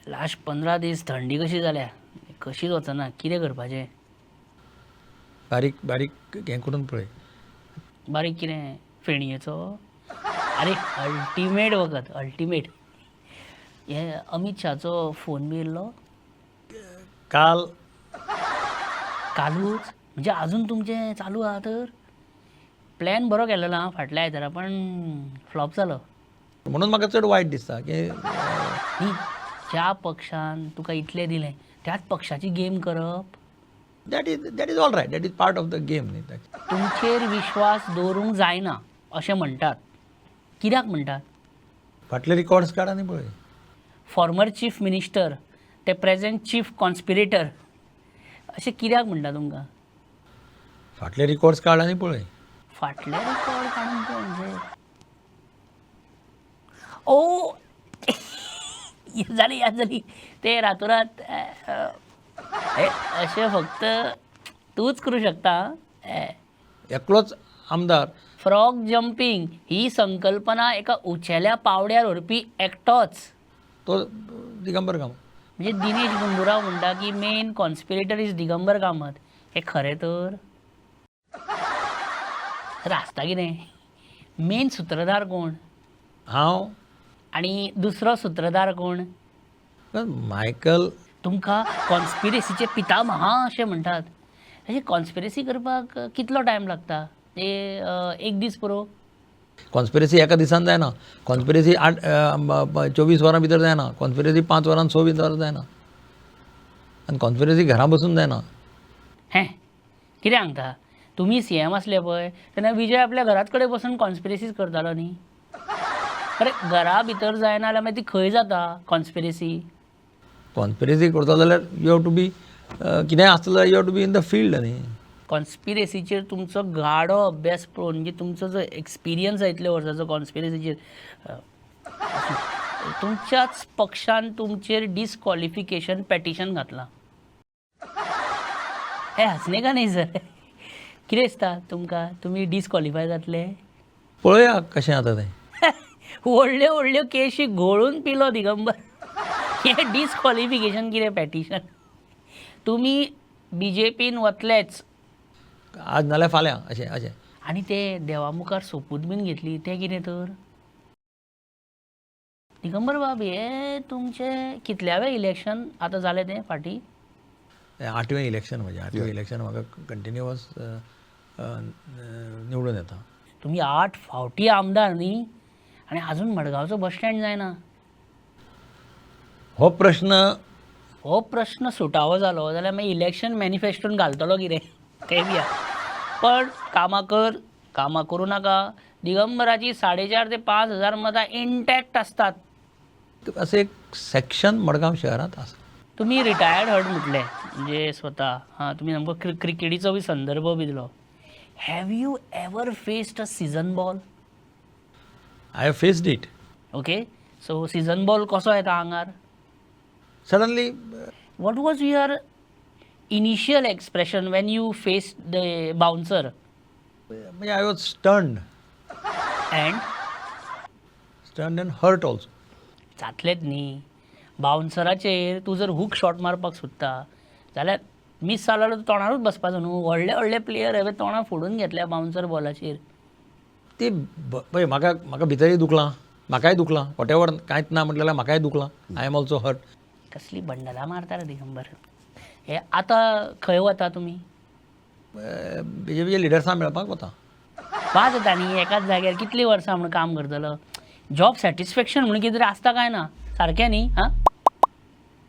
Last 15 दीस थंडी कशी जाल्या, कशीच वचना. कितें करपाचें? बारीक बारीक हें करून पळय. बारीक कितें, फेणयेचो? आरे, अल्टिमेट वखद, अल्टिमेट. हे अमीत शाहचो फोन बी येयल्लो? काल. कालूच? म्हणजे अजून तुमचें चालू आहा तर. प्लॅन बरो केलेलो आं फाटल्या आयतारा, पण फ्लॉप जालो. म्हणून म्हाका चड वायट दिसता की न्ही, ज्या पक्षान तुका इतलें दिलें त्याच पक्षाची गेम करप. That is all right, that is part of the game न्ही. तुमचेर विश्वास दवरूंक जायना अशें म्हणटात, कित्याक म्हणटात? फाटले रिकॉर्ड्स काड आनी पळय. फॉर्मर चीफ मिनिस्टर ते प्रेझेंट चीफ कॉन्स्पिरेटर अशें कित्याक म्हणटा तुमकां? फाटले रिकॉर्ड्स काड आनी पळय. फाटले रिकॉर्ड काडून पळय म्हणजे? ओ, जाली, याद जाली. ते रातोरात हे अशें फक्त तूंच करूं शकता आं. एकलोच आमदार. फ्रॉग जंपींग ही संकल्पना एका उंचेल्या पावड्यार व्हरपी एकटोच. तो दिगंबर कामत. म्हणजे दिनेश गुंडुराव म्हणटा की main conspirator is Digambar Kamat, हें खरें तर? आसता कितें, मेन सुत्रधार कोण? हांव. आनी दुसरो सुत्रधार कोण? मायकल. तुमकां कॉन्स्पिरसीचे पितामहा अशें म्हणटात. अशें कॉन्स्पिरसी करपाक कितलो टायम लागता? ते एक दीस पुरो? कॉन्स्पिरसी एका दिसान जायना. कॉन्स्पिरसी 8 24 वरां भितर जायना. कॉन्स्पिरसी 5 वरां, 6 वरां जायना आनी कॉन्स्पिरसी घरा बसून जायना. हें कितें सांगता? तुमी सीएम आसले पळय तेन्ना विजय आपल्या घरात कडेन बसून कॉन्स्पिरसीज करतालो न्ही. अरे, घरा भितर जायना जाल्यार मागीर ती खंय जाता कॉन्स्पिरसी? कॉन्स्पिरसी करता जाल्यार you have to be, कितेंय आसता जाल्यार you have to be in the field न्ही. कॉन्स्पिरसीचेर तुमचो गाडो अभ्यास पळोवन, म्हणजे तुमचो जो एक्सपिरियन्स आहा इतल्या वर्साचो कॉन्स्पिरसीचेर, तुमच्याच पक्षान तुमचेर डिसक्वॉलिफिकेशन पेटिशन घातलां. हे हसने का नाही सर. कितें दिसता तुमकां, तुमी डिसक्वॉलिफाय जातले? पळोवया कशें जाता तें. व्हडल्यो व्हडल्यो केशी घोळून पिलो दिगंबर, हें डिसक्वॉलिफिकेशन कितें पेटिशन. तुमी बीजेपीन वतलेच? आज नाल्यार फाल्यां अशें अशें. आनी ते देवा मुखार सोपूत बीन घेतली तें कितें तर, दिगंबर बाब? हे तुमचें कितल्यावें इलेक्शन आतां जालें तें फाटीं? हें आठवें इलेक्शन म्हजें. आठवें इलेक्शन म्हाका कंटिन्युअस निवडून येता. तुमी 8 फावटी आमदार न्ही, आनी अजून मडगांवचो बस स्टँड जायना. हो प्रश्न हो प्रश्न सुटावो जालो जाल्यार मागीर इलेक्शन मॅनिफेस्टोन घालतलो कितें तें बी आहा. पण कामां कर, कामां करूं नाका, दिगंबराची 4,500 ते 5,000 मतां इंटॅक्ट आसतात. असें एक सेक्शन मडगांव शहरांत आसा. तुमी रिटायर्ड हर्ट म्हटलें म्हणजे स्वता हां, तुमी सामको क्रिकेटीचो बी संदर्भ बी दिलो. Have you ever faced a season ball? I have faced it. Okay, so season ball कसो येता आंगार? Suddenly. What was your initial expression when you face the bouncer? म्हणजे I was stunned. And? Stunned and hurt also. जातलेच न्ही. बाउन्सराचेर तूं जर हूक shot मारपाक सोदता जाल्यार मीस जालो जाल्यार तोंडारूच बसपाचो न्हू. व्हडले व्हडले प्लेयर हांवें तोंडां फोडून घेतल्या बाउन्सर बॉलाचेर. ती पळय, म्हाका म्हाका भितरय दुखलां, म्हाकाय दुखलां. What ever, कांयच ना म्हटलें जाल्यार म्हाकाय दुखलां. I am also hurt. कसली बंडलां मारता रे दिगंबर. हे आतां खंय वता तुमी? बीजेपीच्या लिडर्सां मेळपाक वता. वाज येता न्ही, एकाच जाग्यार कितलीं वर्सां म्हूण काम करतलो? जॉब सॅटिस्फॅक्शन म्हणून कितें तरी आसता काय ना? सारकें न्ही? हां.